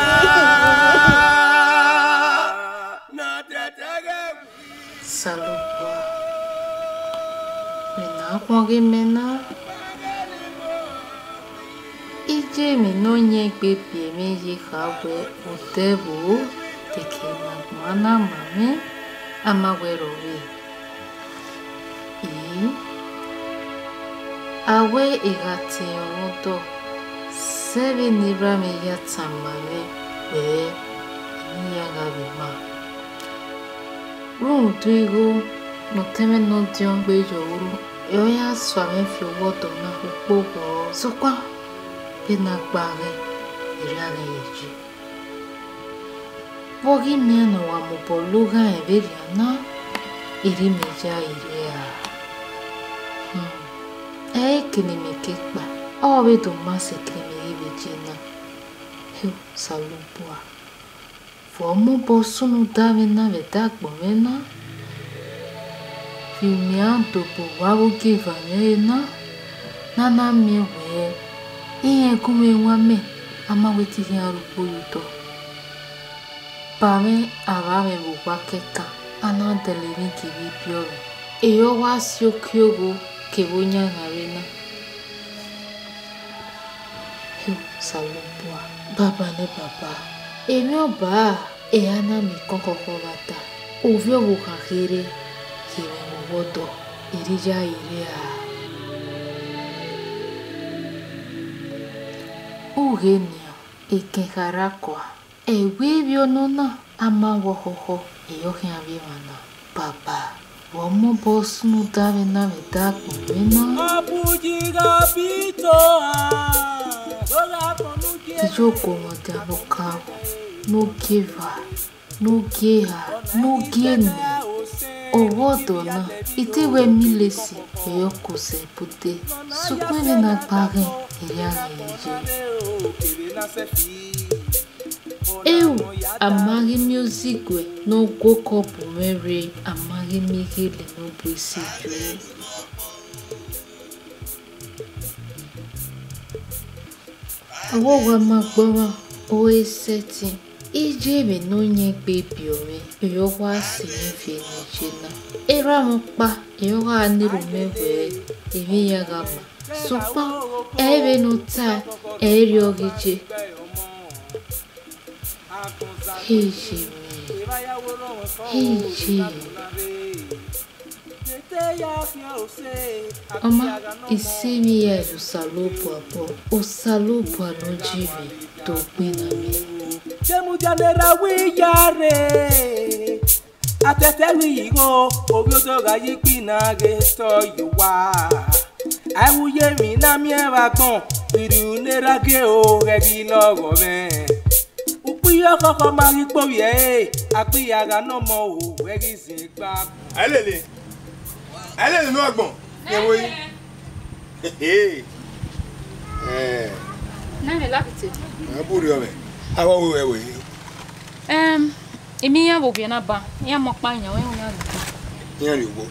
Akhuọnghemwẹ na, iye emwi ne ọ yẹn egbe biẹ mwẹ ye kha wẹ odẹ ẹvbo, de ke ne agbọn na ma mwẹ, a ma wẹ rrọọ vbe. I, a wẹ I gha tie ọmwa odọ, zẹ vbene erha mwẹ ya tama mwẹ wẹẹ, emwi hia gha vbe ma. Rhunmwuda igho ne ọtẹn mwẹ ne ọdiọn gbe yọ ru, ọre ọ ya suẹn mwẹ fi owa ọdọ na ukpogho. Sokpan, vbene a gba ghẹ, erha mwẹ ye ye. Vbe ọ ghi miẹn ne ọ wa mobọ loghaẹn vberriọ na, erha mwẹ ya i rre ra? Hmm. Ẹ i re eke ne imẹ ke kpa, ọ vbe do ma sẹ eke ne imẹ ghi vbe je na. Hio, Osanobua, vbe ọ mobọ sunu da mwẹ na vbe ẹdẹ agbọn mwẹ na, vbe imian do bu owa vbe ogieva mwẹ ẹre na, ne a na miẹn wẹẹ, irẹn gun mwẹ wan mẹ, a ma wẹ te I khian rre ugbo ye odọ. Ba mwẹ avbe amwẹ vbe owa kẹkan, a na dẹlẹ emwi gie vbe ibiọmwẹ, ehe ọ wa si okiogho kevbe oyan ghan rre na. Hio, Osanobua, Baba ne Baba, emwi ọba, ẹre a na miẹn ikọkọ khọkhọ vbe a ta, ovbi ọvbokhan kherhe, ghẹ mwẹ mu owa ọdọ, erha mwẹ ya i rre ra? Ughe nian, ekẹn kha rre akua, ẹvbo ivbi ọnọna, a ma wẹ ọkhọkhọ, ẹre ọ khian vbe emwa na. Baba, vbe ọ mobọ sunu da mwẹ na vbe ẹdẹ agbọn mwẹ na. Ọ bu yi gha bi to a, do gha kpọnmwẹ ugie. Iye ogo mwa dia ne ọ kan vbo, ne ogieva, ne ogie eha, ne ogie eni, owa ọdọ na, I te wẹ milesi, ẹre ọ kosẹ bude, sokpan vbene a gba ghẹ, erha mwẹ ye ye. Eo, a ma ghi miẹn oziguẹ ne ọ gu okọpu mwẹ rre, a ma ghi miẹn ighele ne ọ bu esi yu. Ọvbokhan ma gbe ọmwa, ọ i sẹtin, iye emwi ne ọ yẹn egbe biẹ mwẹ, ẹre ọ wa sẹ mwẹ viẹ ne I ye na. Erha mwẹ ọkpa, ẹre ọ gha na rhie mẹ wẹẹ, emwi hia gha ma. Sokpan, ẹ i re vbene ọ tae, ẹ i re ọ ghi ye. Iye mwẹ, iye. Ọ ma, I sẹ emwi hia ye Osanobua obọ, Osanobua ne ọ ji mwẹ, do gbinna mwẹ. Demudia ne erha wẹ ya rre. Atẹtẹ vbe igho, ovbi odọ gha ye igbinna ghe tọ ye owa. A i ru ye emwi ne a miẹn vbe agbọn, irriu ne erha gie o, ghẹ ghi lọghọ mwẹ. Ukpo iye ọkhọkhọ ma ghi kpe ovbi ẹre, a gbe iyagha ne ọmọ o, ghẹ ghi zin gba. A i lele, a i lele unu agbọn, rẹn vbe yi. Hehe. Eh. Na mẹ love it. A bu rriọ mwẹ. A wa ru ẹvbo. Em, I miẹn iran vbe owiẹ na ba, iran mọ ọkpa yan, iran yan rrie ugbo. Iran rrie ugbo.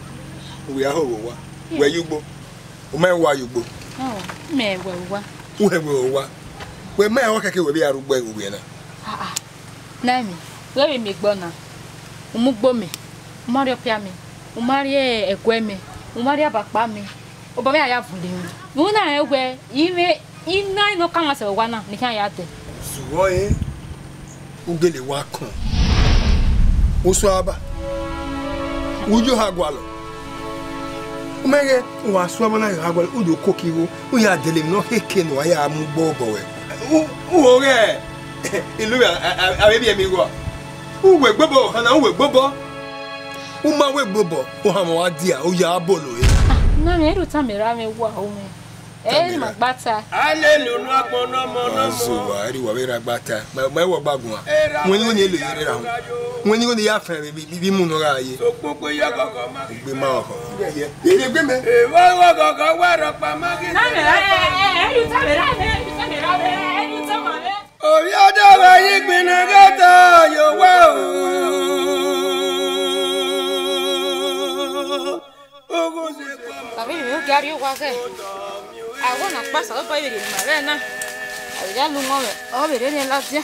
Uwẹ a ho vbe owa. Wẹ ye ugbo. U ma wa ye ugbo. Oh, mẹ wẹ owa. U hẹ wẹ owa. Wẹ ma ọ kẹkẹ wẹ vbe a rre ugbo ẹvbo uwẹ na. Ah, ah. Na mẹ, wẹ vbe miẹn egbe ọna. U mu ugbo mẹ, u ma rrie ọpia mẹ, u ma rrie ẹguẹ mẹ, u ma rrie abakpa mẹ. Obọ mwẹ a ya vunle mwẹ. Vbe u na rẹn wẹ, I mwẹ, I na I nọ ka mwa sẹ vbe owa na, ne I khian ya dẹ. Zuwọ ẹre, u gele wa kọn. Osuaba, u yo ha gualọ. U mẹ ghe, u wa suẹmọ na gha gualọ, u do koko igho, u ya dele emwi ne ọ kheke ne uwa ya mu ugbo obọ wẹ. U, u ho ghẹ, ilu a, a, a, avbe biẹ mi igho a. U wẹ gbobọ, ọhana u wẹ gbobọ. U ma wẹ gbobọ, ohanmwẹ wa dia, u ya bolo re. Ah, na mẹ, erha otọ mẹ ra mwẹ wa, o mwẹ. Ẹ ma gba ta. Alelu nu agbọn nọmọ nọmọ. Ọzọ wa, eri wa vbe ra gba ta. Ma, ma wọ gba guan. Wẹn ni wẹn ni elo yere ra hu. Wẹn ni wẹn ni ya fẹn vbe, vbe, vbe mu nọ gha ye. Sokpokpo ya kọkọ ma. Egbe ma ọkọ. Ye, ye egbe mẹ. Ewa wa kọkọ wa rọkpa ma ghi. Na mẹ, ẹ, ẹ, ẹ, ẹ, yu ta mẹ ra mẹ, yu ta mẹ ra mẹ, ẹ, yu ta ma mẹ. Ovbi ọdọ gha ye igbinna ghe tọ ye owa o. Oghose kpọ. Kàwé mi ó gari ó wá kẹ́. Àwọn náà pàṣẹ ó bá ìrìn màrẹ́ náà. Àwùjá lu wọn rẹ̀, ọ bèrè ní lábíà.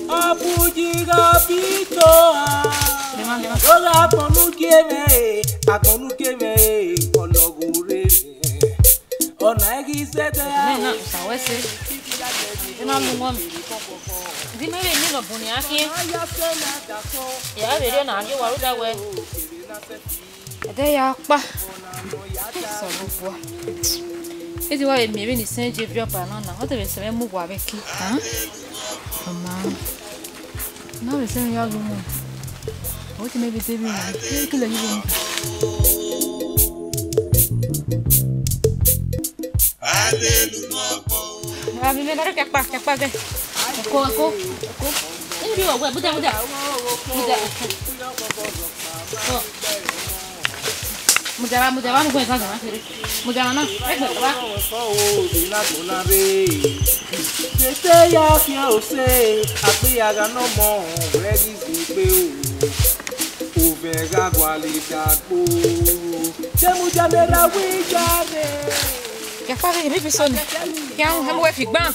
Abuji gha bi to a. Lema, lema. Ó gha kpọnnu gie mẹ e, akpọnnu gie mẹ e, ọlọgho rre. Ẹse, ẹ ma mu wọn mẹ. Di mẹ vbe miẹn nọ bun nian khian. Ya vbe rriọ na, a ghi wa rhunmwuda wẹẹ ẹdẹ ya kpa. Osanobua. Edi wa vbe miẹn vbene isẹn je viọ ọba na na, ọ te vbe sẹ mwẹ mu uwa vbe ẹki. Hàn? Ọ ma. Na vbe sẹ mwẹ ya lu mu. Ọ te mẹ vbe de vbe. Ẹ kele yi vbe. Ami mẹ na rre kẹkpa, kẹkpa gẹ. Ẹko, ẹko, ẹko. Ẹ bi wẹ, mudia, mudia. Mudia. Ọ. Mudia, mudia, wa nu gbẹn zan zan kere. Mudia na, ẹgbẹ wa. Tete ya fi ose, akpiyagha ne ọmọ rẹ ghi zigbe o. Ovẹn gha gualọ dagbo. Demudia ne ra wi ya re. Kẹkpa ghe, emwi fi so ni. Khian, hẹ mu wẹ fi gban.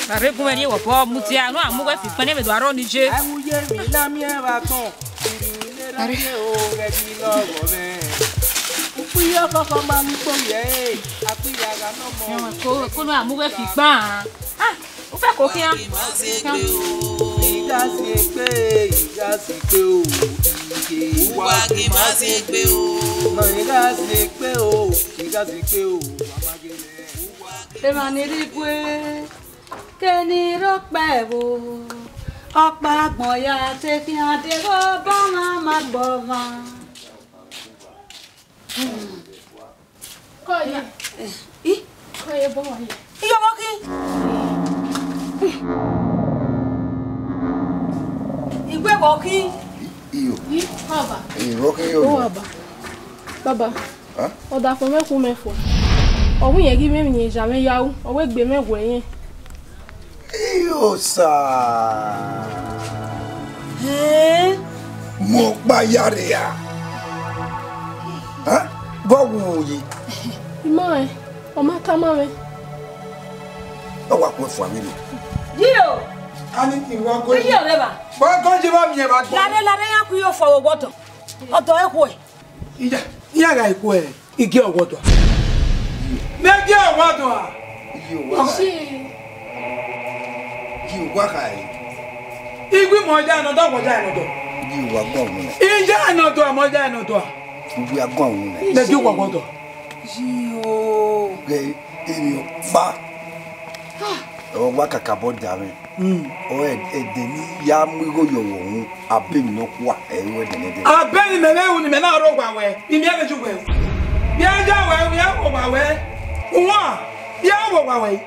Na rre gun mwẹ rrie wọ bọ, mudia, nọ a mu wẹ fi gban, ne mẹ do arọ ni je. Awuye emwi na miẹn vbe agbọn. Are. Ukpiyọ kọkọ ma ni kpo ye, akpiyagha ne ọmọ. Ẹwẹn, ko, ko nọ a mu wẹ fi gban. Ah, u fẹ ko khian. I gha zin egbe, I gha zin egbe o, ike. Uwa ghi ma zin egbe o. Ma I gha zin egbe o, I gha zin egbe o, wa ma gele. Emwa ni rhie igue, ke ni rre okpẹ ẹvbo, ọkpa agbọn ya te khian deghẹ ọba mwa ma gbe ọmwa. Kọ ya. Eh, i? Kọ ya, bọ wa ya. Iyọvbokhin. Iwevbokhin. Iyo. I, baba. Iyọvbokhin yo. Baba. Baba. Hah? Ọdafẹn mwẹ khu mẹ fua. Ọ wẹ irẹn ghi mwẹ emwi ne zẹ mwẹ ya ru, ọ wẹ egbe mwẹ wẹ irẹn. Iyo sa. Hẹn? Mu ọkpa ya rria. Hah? Vbọ wu yi? I ma rẹn, ọ ma tama mwẹ. Ọ wa ku ẹfua vberriọ. Yi o. A ni, I wa gọ. Yi o, baba. Wa gọ yi vba miẹn vba gbọ. Lare, lare, iran ku iyo fua vbe ọdọ. Ọdọ ẹkhuẹ. Iya, iran gha ku ẹ, I gie ọwọdua. Mẹ gie ọwọdua. Iye owa. Iye owa kha ẹre. Igue mọ ya nọ dọ, wọ ya nọ dọ. Iye owa gbọn unu nẹ. Iya nọ dọ, mọ ya nọ dọ. Uwe agbọn unu nẹ. Mẹ gie ọwọdua. Iye o. Ghe emwi ọkpa. Ọ wa kakabọ da mwẹ. Mm. Ọ ẹdẹ ne I ya mu igho ye ọghọ uhunmwu, abe emwi nọkhua, ẹ i ru ẹdẹ nẹdẹ. Abe ne imẹ vbe ru ne imẹ na rre owa ruẹ, I miẹn vbe ju wẹ. Vbe a ya wẹ, vbe a ru owa ruẹ. Uwan, vbe a ru owa ruẹ.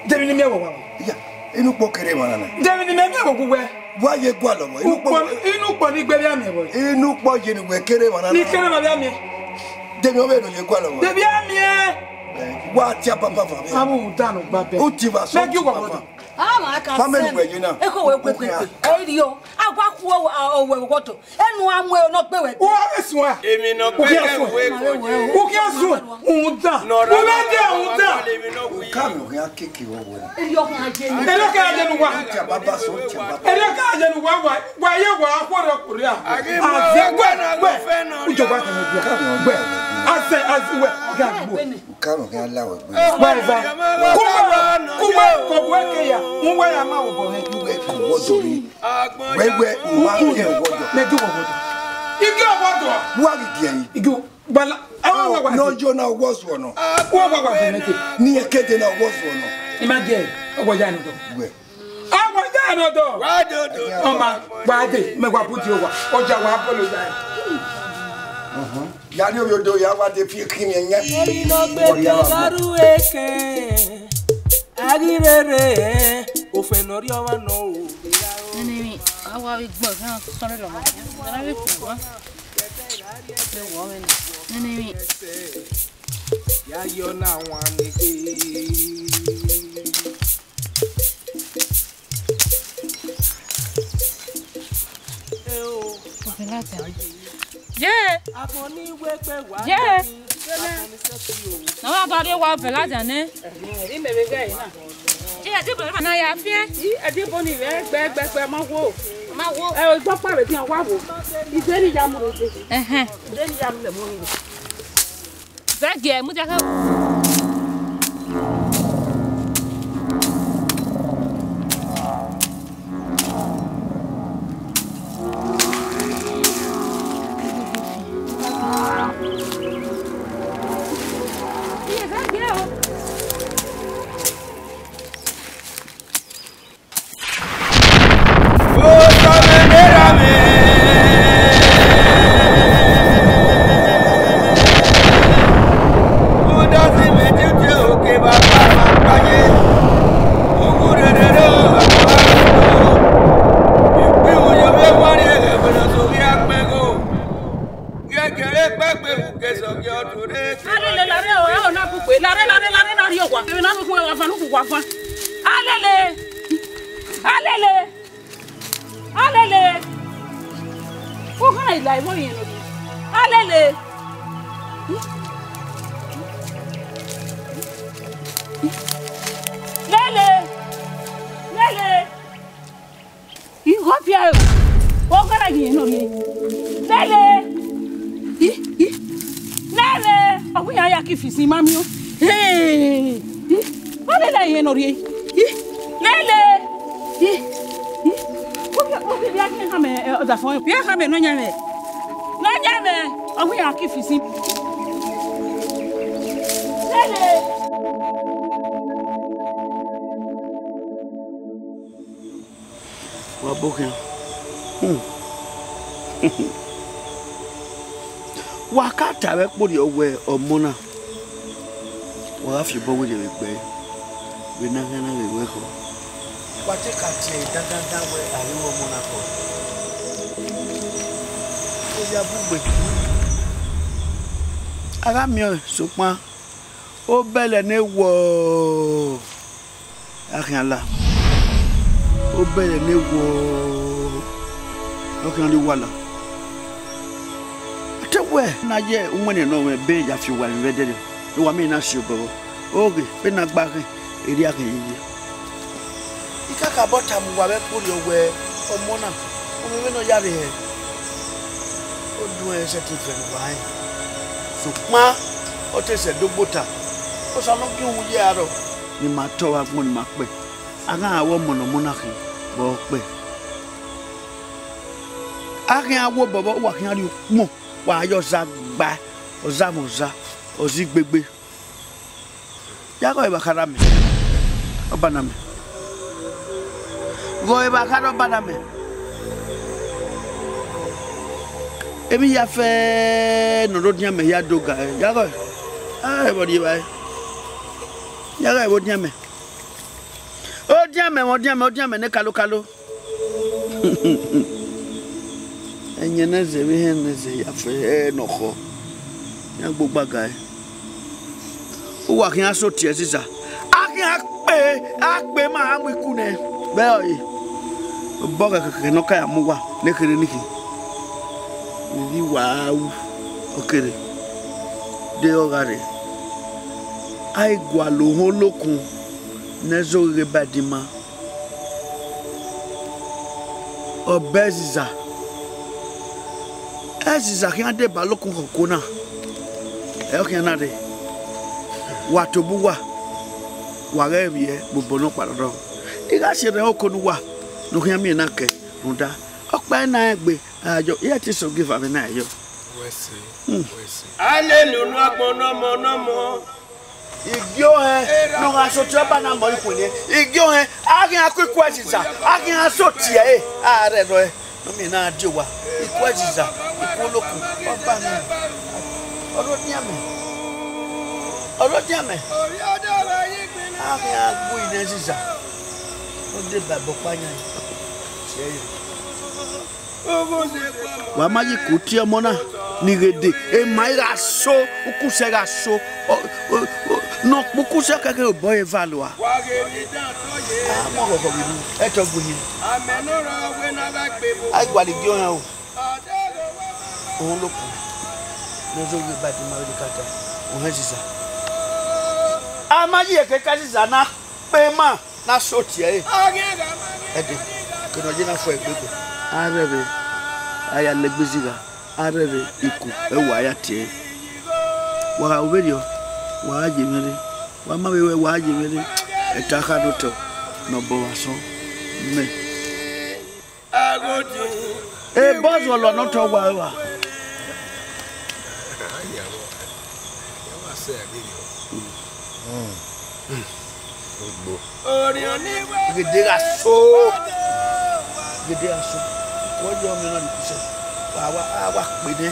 De emwi ne I miẹn vbe owa ruẹ. Iya, inukpọ kere emwa na nẹ. De emwi ne imẹ miẹn vbe owa ruẹ. Wa ye gualọ vbọ, inukpọ. Ukpọn, inukpọn ni gbe vbe a miẹn vbọ. Inukpọ ye ne uwẹ kere emwa na nẹ. Ne I kere emwa vbe a miẹn. De emwi ọvbehe ne ọ ye gualọ vbọ. De vbe a miẹn. Wa tie ababa vbe. Avbe udan ne ọ gba bẹ. U tie va sẹ. Mẹ gie uwa vbọ. Family wẹ ye na. Eko wẹ kpekpekpe. Ẹ rio. A gua khu ọwẹ vbe ọdọ. Enu a mu ẹre nọ gbe wẹ. Uwa vbe suẹn. Emwi nọ gbe wẹ. U khian suẹn. Udan. U vbe dia udan. Ka mẹ ọ khian keke vbọ wẹ. Ẹ rio khian ye ni. Ẹ rio khian ye ni uwa. Tie ababa sẹ, tie ababa. Ẹ rio khian ye ni uwa, wa, wa ye wa, khuọrhọ khuọrhọ. Azẹ wẹ, wẹ. U jọ gba kẹ mẹ dia. Wẹ. Azẹ, azẹ wẹ. Ga gbo. Karo kẹ a la wẹ gbe. Wẹ va. Ku wẹ, ku wẹ, ko wẹ ke ya. Mu wẹ ya ma wo bọ hẹ. Wẹ ko wọ do ri. Wẹ wẹ, u ma ye wọ do. Mẹ gi wọ wọ do. Igi wọ do. Wa gi gi ẹyin. Igi bala. Awa wa wa. No yo na wọ zuọ nọ. Wa wa wa fẹ mẹ te. Ni ekede na wọ zuọ nọ. I ma gi ẹ. Ọwọ ya ni do. Wẹ. Awa ya ni do. Wa do do. Ọma, wa de, mẹ wa bu di owa. Ọja wa bolo ya. Mhm. Ya ni oyo do ya wa de fi khin yẹn yẹn. Eri nọ gbe te gha ru eke, a ghi rere, ofẹn ne ọ rri ọmwa nọ o. Nene mi, a wa vbe gbọ, kẹ sọrọ lọ ma. Nene mi, kẹ wa. Nene mi. Ya yọ na wan egbe. Ye. Ye. Na wa ba rrie owa ọvẹn ladian nẹ. Na ya fiẹn. Ẹhẹn. Zẹgiẹ, mudia kha. Alele, lare, ẹ, ọ na kugbe. Lare, lare, lare, na rrie owa. Emwi na nu khun, wa fan, nu khun, wa fan. Alele. Alele. Alele. Okhan na i la ẹvbo yẹn nọ. Alele. Lele. Lele. Igho viẹ o. Okhan na i la ẹvbo yẹn nọ. Lele. Ih, ih. Lele. Ọ wẹ iran ya ki fi sin ma miẹn. Hey. Ih. Ọ lele ẹre nọ rrie. Ih. Lele. Ih. Ih. Ọ wẹ, ọ wẹ iran ya ki khama, eh, ọdafẹn. Iran khama Nọyaẹnmwẹ. Nọyaẹnmwẹ. Ọ wẹ iran ki fi sin. Lele. Wa bọ khian. Hmm. Wa ka ta vbe ẹkpo rriọ wẹ ọmọ na, wa gha fi obọ werriẹ vbe gbe ẹre, vbene a khian na vbe ru ẹkhọ. Wa te ka tie ẹre dandandan wẹ a ghi ru ọmọ na khọ. Ọ ya bu gbe. A gha miẹn ọẹn, sokpan obẹlẹ ne wọọ. A khian la, obẹlẹ ne wọọ, ọ khian rrie uwa la. A te wẹ ne a ye uwẹnrẹn ne ọ mwẹ ebe ya fi uwa emwi vbe ẹdẹrriọ, ne uwa miẹn na si obọ vbọ. Oghe, vbene a gba khin, erriọ a khin yeye. I kakabọ tama uwa vbe ẹkpo rriọ wẹ ọmọ na, u mwẹ vbene ọ ya rre hẹ. Oduẹn sẹtin fẹẹrẹ uwa rẹn, sokpan ọ te sẹ do gbe ota. Osa ne ọ gie uhunmwu ye aro. Ne ima tọ vbe agbọn ne ima kpẹ, a gha ru ọmọ ne ọmọ na khin vbe ọ kpẹ. A khian wu obọ vbọ, uwa khian rhie ukpọn, wa ya ọza gba, ọza mwẹ ọza, ọza igbegbe. Ya ghọe evba khara mẹ, ọbana mẹ. Ghọe evba khara ọbana mẹ. Emwi hia fẹẹrẹ ne ọ rre odian mẹ hia do ga ẹre, ya ghọe. A, ẹvbo rri evbare. Ya ghọe vbe odian mẹ. Odian mẹ, odian mẹ, odian mẹ ne kalokalo. Ẹyẹn ne ẹzẹ vbe hẹn ne ẹzẹ ya fẹ ẹre ne ọ khọ. Iran gbe ogba ga ẹre. Uwa khian sẹ otiẹ Eziza. A khian kpe, a kpe ma a mu iku nẹ. Vbe ọre, obọ khẹkhẹkhẹ ne ọ ka ya mu uwa ne kherhe ni khin. Ivbi wa ru, ọ kere. De ọ gha rre. A i gualọ ohọn olokun ne ẹzọ ghe ba ẹdin ima. Ọ bọ Eziza. Eziza khian deba olokun khọkuo na. Ẹ ọ khian na rre. Wa tobọ uwa, wa ghẹ vbiẹ vbe obọ nọkpa rrọọ. I gha si erhẹn oko ne uwa ne u khian miẹn na kẹ rhunmwuda ọkpa ẹre na rẹn egbe, a yọ, iran te sẹ ogieva vbe na yọ. Wẹ se, Hmm. wẹ se. A lele unu agbọn nọmọ nọmọ. Igie ohẹn ne ọ gha sẹ otiẹ ọba na mọ ikun nẹ. Igie ohẹn, a khian ku iku Eziza, a khian sẹ otiẹ ẹre, a rre ẹrọ ẹre. Ne ọ miẹn na die owa, iku Eziza, iku olokun, ọba na. Ọ rre odian mẹ. Ọ rre odian mẹ. A khian gu ine Eziza. Ọ deba ẹbọ ọkpa yan. Tiẹ ye. Wa ma ye iku tie ọmọ na, ni ghe de, ema i gha so, ukusẹ gha so, ọ, ọ, ọ, ne ọ kpe ukusẹ kẹkẹ obọ ẹre eva lua. A mu ọghọghọ vbe ru, ẹtọ gbe uhin. A i gualọ igie ohẹn o. Ohẹn olokun, ne ọ zẹ oghẹ ba ẹdin ima vbe nikata, ohẹn Eziza. A ma ye eke ka Eziza na kpe ima. Na sẹ otiẹ ẹre. Ẹdẹ, ke ne ọ ye na fo ẹgbegbe, a rre ẹvbe, a ya la egbe zigha, a rre ẹvbe iku, ẹ wa ya tie ẹre. Wa gha ru vberriọ, wa gha ye mwẹ rre, wa ma vbe wẹ wa gha ye mwẹ rre, ẹta kha ne otọ ne ọ bọ vbe asọn mẹ. Ebọ zọlọ ne ọ tọ wa rua. Gede gha so. Gede gha so. Wọ́n yọ ọmọ náà ní kùsẹ̀. Wà wá, a wá pè ní.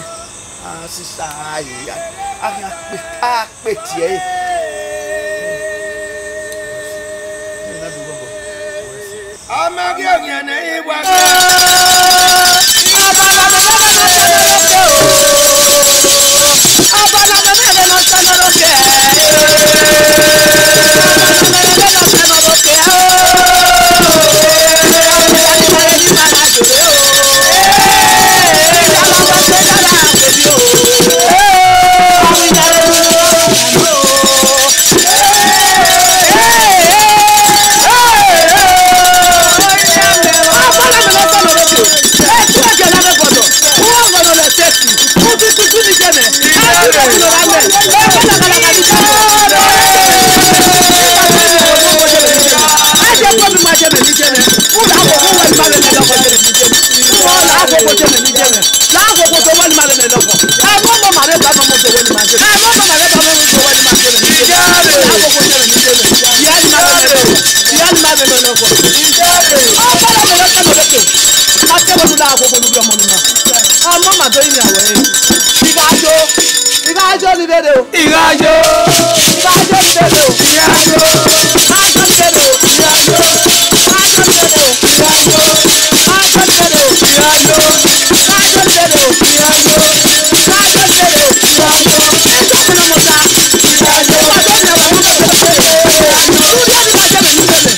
A sì sa ààyè yá. A fi hàn pé, a pè tiẹ̀ yìí. Ọmọ gí ògì ẹ̀nà yìí wá gbé. Ọba lọ́dún lọ́dún lọ́dún lọ́dún lọ́dún. Ọmọ ma do yin awẹ. Igha yo, igha yo ni vberriọ. Igha yo. Igha yo ni vberriọ. Igha yo. Igha yo ni vberriọ. Igha yo. Igha yo ni vberriọ. Igha yo. Igha yo ni vberriọ. Igha yo. Igha yo ni vberriọ. Igha yo. Igha yo ni vberriọ. Igha yo. Igha yo ni vberriọ.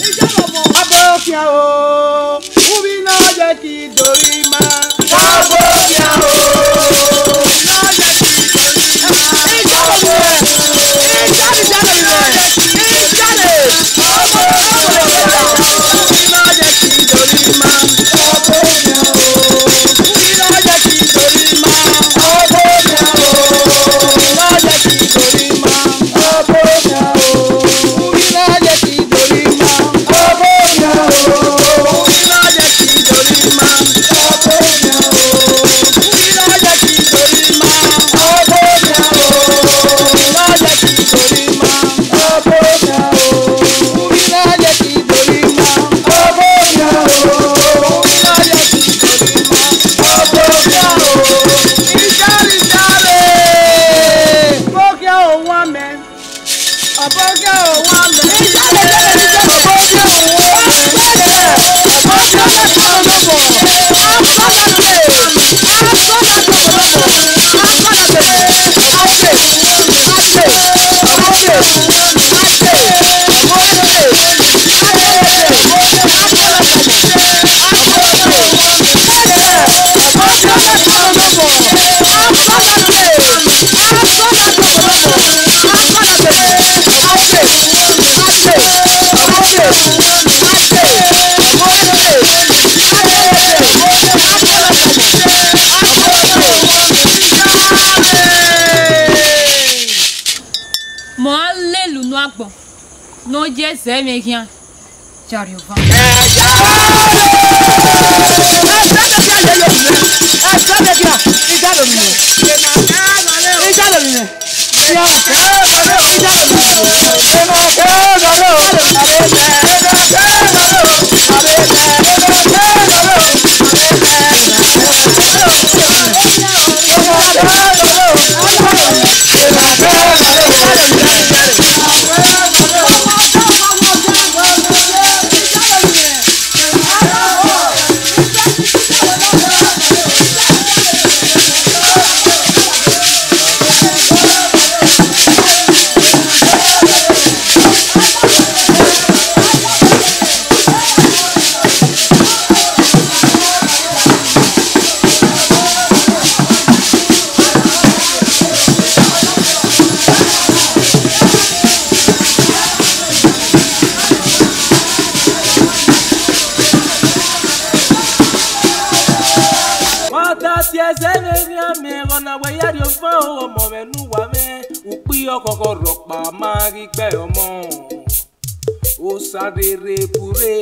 Ọbokhian o, uvbi ne ọ ye ki do rre ima. Ọbokhian o, uvbi ne ọ ye ki do rre ima. Ijale vbe, ijale, ijale vbe, ijale. Ọbokhian o, uvbi ne ọ ye ki do rre ima. Ọbokhian o, uvbi ne ọ ye ki do rre ima. Ọbokhian o, uvbi ne ọ ye ki do rre ima. Mẹ ọ lele unu agbọn ne ọ ye zẹ mwẹ khian. Jariova. Na wẹ ya rhie ọmọ, ọmọ mwẹ ne uwa mwẹ, ukpi ọkhọkhọ rhọkpa ma ghi gbe ọmọ. Osa rere bure.